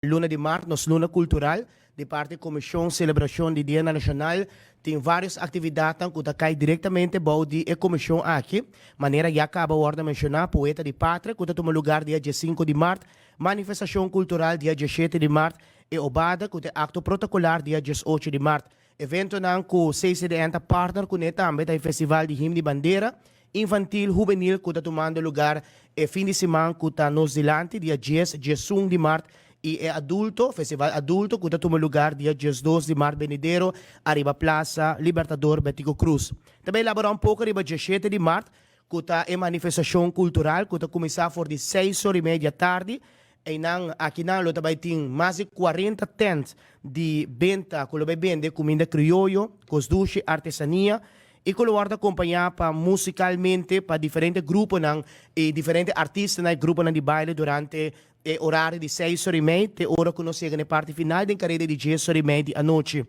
Luna di maart, nos luna cultural, di parti Comision Celebracion di Dia Nacional, tin varios actividad cu ta cay directamente bou di e comision aki. Manera ya caba wordo menciona, Poeta di Patria, cu ta tuma lugar dia 5 di maart, manifestacion cultural dia 7 di maart, y Obada, cu ta acto protocolar dia 18 di maart. Eventonan cu CCDN ta partner cu ne tambe ta Festival di Himno di Bandera, infantil, juvenil, cu ta tumando lugar e fin di siman cu ta nos dilanti, dia 10, 11 di maart, y e adulto, festival adulto, cu ta tuma lugar dia 12 di maart venidero, ariba Plaza Libertador Betico Croes. Tambe elabora un poco ariba 17 di maart, cu ta e manifestacion cultural, cu ta cuminsa for di 6:30 atardi, y nan, aki nan lo tambe tin mas di 40 tent di benta, cu lo bay bende cuminda crioyo, cos dushi, artesania, y cu lo wordo acompaña pa musicalmente pa diferente gruponan y diferente artistanan, gruponan di baile durante e horario di 6:30 te ora cu nos yega na parti final di careda di 10:30 di anochi.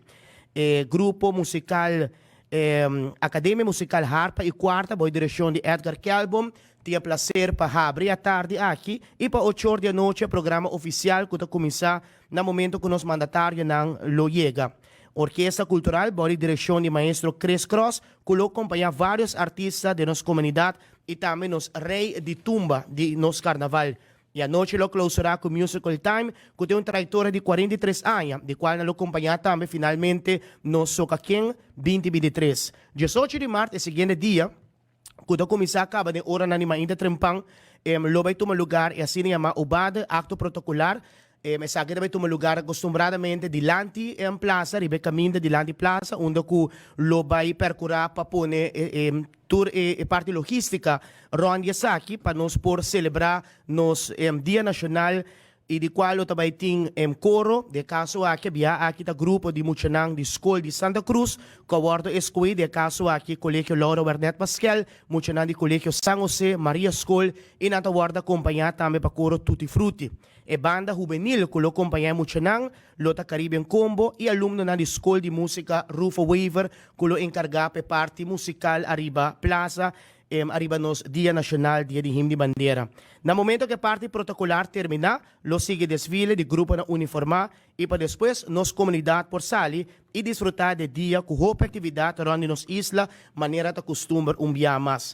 E grupo musical Academia Musical Harpa y Cuarta, bou direccion di Edgar Kelbom, tin placer pa habri atardi aki y pa 8:00 di anochi programa oficial cu ta cuminsa na momento cu nos mandatarionan lo yega. Orkesta Cultural, bou direccion di maestro Chris Cross, cu lo acompaña varios artista di nos comunidad y tambe nos rey di tumba di nos carnaval. Y anochi lo clausura cu Musical Time, cu tin un trayectoria di 43 aña, di cual lo acompaña tambe finalmente nos Soca King 2023. 18 di maart, e siguiente dia, cu ta cuminsa caba den oranan di mainta trempan, lo bay tuma lugar e asina yama Obade, acto protocolar. Esaki bay tuma lugar acostumbradamente dilanti e plaza, riba caminda dilanti plaza, unda cu lo bay percura pa pone tur e parti logistica rond esaki pa nos por celebra nos Dia Nacional y di cual tambe tin coro, den caso aki, bia aki ta grupo di muchanan di scol di Santa Cruz, cu a wordo escogi, den caso aki Colegio Laura Wernet Pascal, muchanan di Colegio San José, Maria School, y nan ta wordo acompaña tambe pa coro Tutti Frutti. E banda juvenil cu lo acompaña muchanan, lo ta Caribbean Combo y alumnonan di Scol di Musica Rufo Wever, cu lo encarga pa parti musical ariba Plaza, ariba nos Dia Nacional, Dia di Himno di Bandera. Na momento cu e parti protocolar termina, lo sigui desfile di gruponan uniforma y pa despues nos comunidad por sali y disfruta di dia cu hopi actividad rond nos isla, manera ta custumber un dia mas.